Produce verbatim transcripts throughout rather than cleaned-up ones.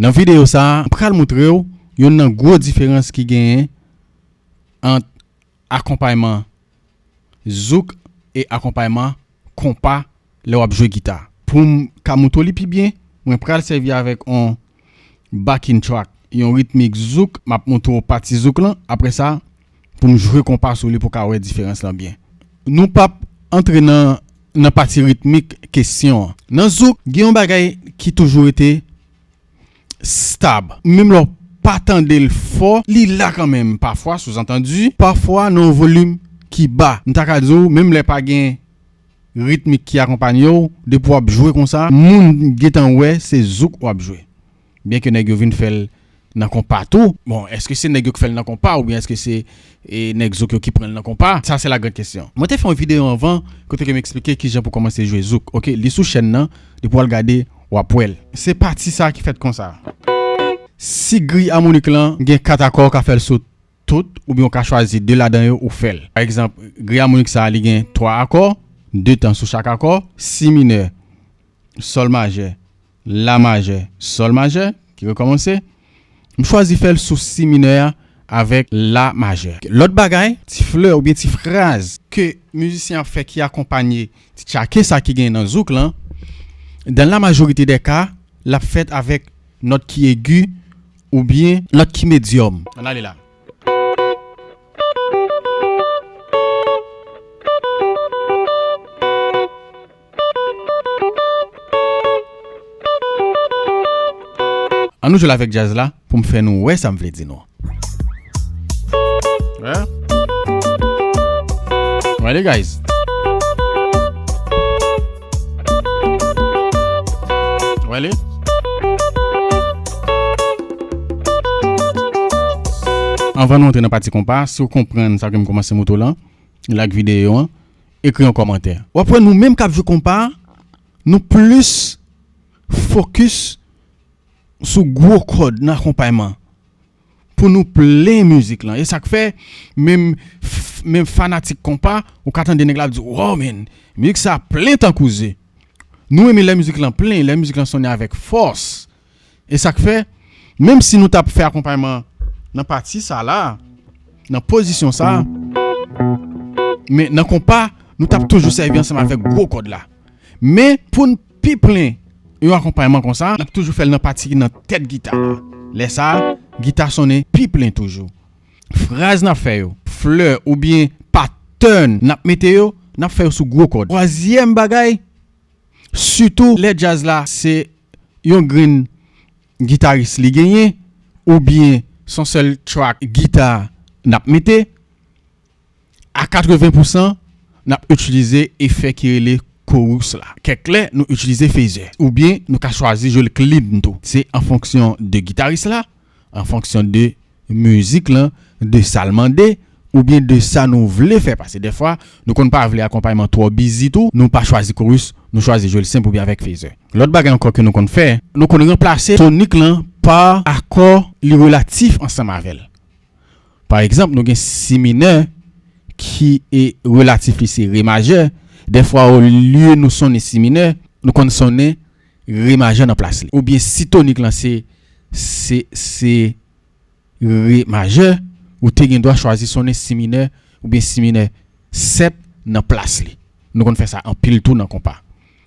Nan videyo sa a, m pral montre w youn nan gwo diferans ki genyen ant akonpayman zouk e akonpayman konpa lè w ap jwe gita. Pou m ka montre w li pi byen, mwen pral sèvi avèk yon backing track, yon ritmik zouk, m ap montre w pati zouk lan, apre sa, pou m jwe konpa sou li pou w ka wè diferans lan byen. Nou p ap antre nan, nan pati ritmik kesyon an. Nan zouk, gen yon bagay ki toujou rete stab. Menm lè w pa tande l fò, li la kanmenm. Pafwa, souzantandi, pafwa nan yon volim ki ba. M ta ka di w, menm lè pa gen ritmik ki akonpanye w, depi w ap jwe konsa, moun gentan wè se zouk w ap jwe. Byenke nèg yo vin fè l nan konpa tou. Bon, èske se nèg yo ki fè l nan konpa oubyen èske se, e, nèg zouk yo ki pran l nan konpa? Sa, se la grande question. Mwen te fè yon videyo anvan kote ke m eksplike kijan pou kòmanse jwe zouk. Oke, li sou chèn nan, depi w al gade, w ap wè l. Se pati sa ki fèt konsa. Si griy amonik lan gen kat akò, w ka fè l sou tout, oubyen w ka chwazi de ladan yo, ou fè l. Pa egzanp, griy amonik sa a, li gen twa akò, de tan sou chak akò, si minè, sòl majè, la majè, sòl majè, ki rekòmanse. M chwazi fè l sou si minè a avèk la majè. Lòt bagay, ti flè oubyen ti fraz ke mizisyen ap fè ki akonpanye ti tchake sa ki gen nan zouk lan, dans la majorité des cas, l ap fèt avèk nòt ki egi oubyen nòt ki medyòm. Ann ale la. Ann nou jwe l avèk djaz la pou m fè nou wè sa m vle di nou. Wè? Wè li, guys. Wè li? Anvan nou antre nan pati konpa, si w konprann sa ke m kòmanse montre w lan, like videyo an, ekri yon kòmantè. W ap wè nou menm k ap jwe konpa, nou plis fokis sou gwo kòd nan akonpayman pou nou plen mizik lan. E sa k fè, menm, menm fanatik konpa, ou ka tande nèg la ap di, "Wow, man, mizik sa plen tankou ze." Nou renmen lè mizik lan plen, lè mizik lan sonnen avèk fòs. E sa k fè, menm si nou t ap fè akonpayman nan pati sa la, nan pozisyon sa, men nan konpa, nou t ap toujou sèvi ansanm avèk gwo kòd la. Men pou n pi plen yon akonpayman konsa, n ap toujou fè l nan pati ki nan tèt gita la. Lè sa a, gita sonnen pi plen toujou. Fraz n ap fè yo, flè oubyen patèn n ap mete yo, n ap fè yo sou gwo kòd. Twazyèm bagay, sitou lè djaz la se yon grenn gitaris li genyen, oubyen se yon sèl track gita n ap mete, a katreven pousan, n ap itilize efè ki rele chorus la. Kèk lè, nou itilize phaser. Oubyen, nou ka chwazi jwe l clean tou. Se an fonksyon de gitaris la, an fonksyon de mizik lan, de sa l mande, oubyen de sa nou vle fè pase. Dèfwa, nou konn pa vle akonpayman twò bizi tou, nou pa chwazi chorus, nou chwazi jwe l senp oubyen avèk phaser. Lòt bagay ankò ke nou konn fè, nou konn ranplase tonik lan pa akò li relatif ansanm avè l. Pa egzanp, nou gen si minè ki e relatif li se re majè. Dèfwa, olye nou sonnen si minè, nou konn sonnen re majè nan plas li. Oubyen si tonik lan se, se, se re majè, ou te gen dwa chwazi sonnen si minè oubyen si minè sèt nan plas li. Nou konn fè sa anpil tou nan konpa.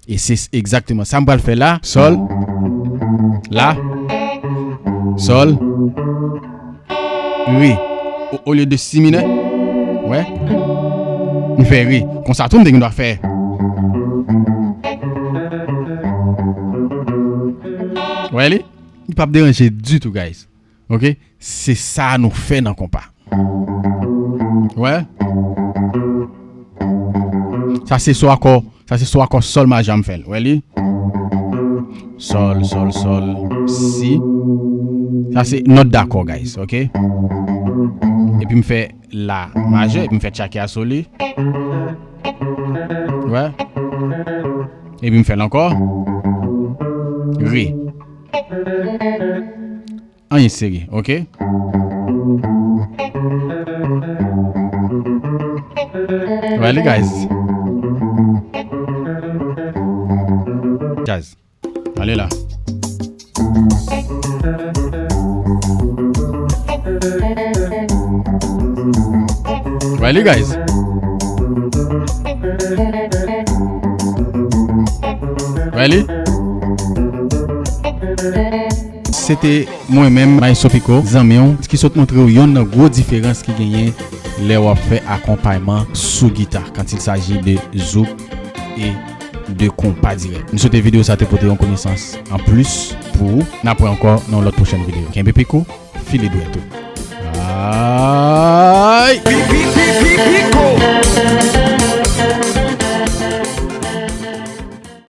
E se egzakteman sa m pral fè la. Sòl, la, sòl, re. O, olye de si minè, wè, m fè re. Konsa tou m te gen dwa fè. Wè li? Li p ap deranje ditou, guys. Ok? Se sa nou fè nan konpa. Wè? Sa se so akò, sa se so akò sòl maja m fè l. Wè li? Sòl, sòl, sòl, si. Sa se nòt dakò, guys, ok? Epi m fè la majè, epi m fè tchake a sou li. Wè? Epi m fè l ankò. Re. Anyen serye, ok? Wè li, guys. Guys. Ale la. Wè li, guys. Wè li. Se te mwen menm, Maestro Pico, zanmi w, ki sot montre w yonn nan gwo diferans ki genyen lè w ap fè akonpayman sou gita, quand il s'agit de zouk e de konpa dirèk. M swete videyo sa te pote yon konesans an plis pou ou. N ap wè ankò nan yon lòt pwochèn videyo. Kenbe pik ou, file dwèt ou. Ay! Pi, pi, pi, pi, Pico.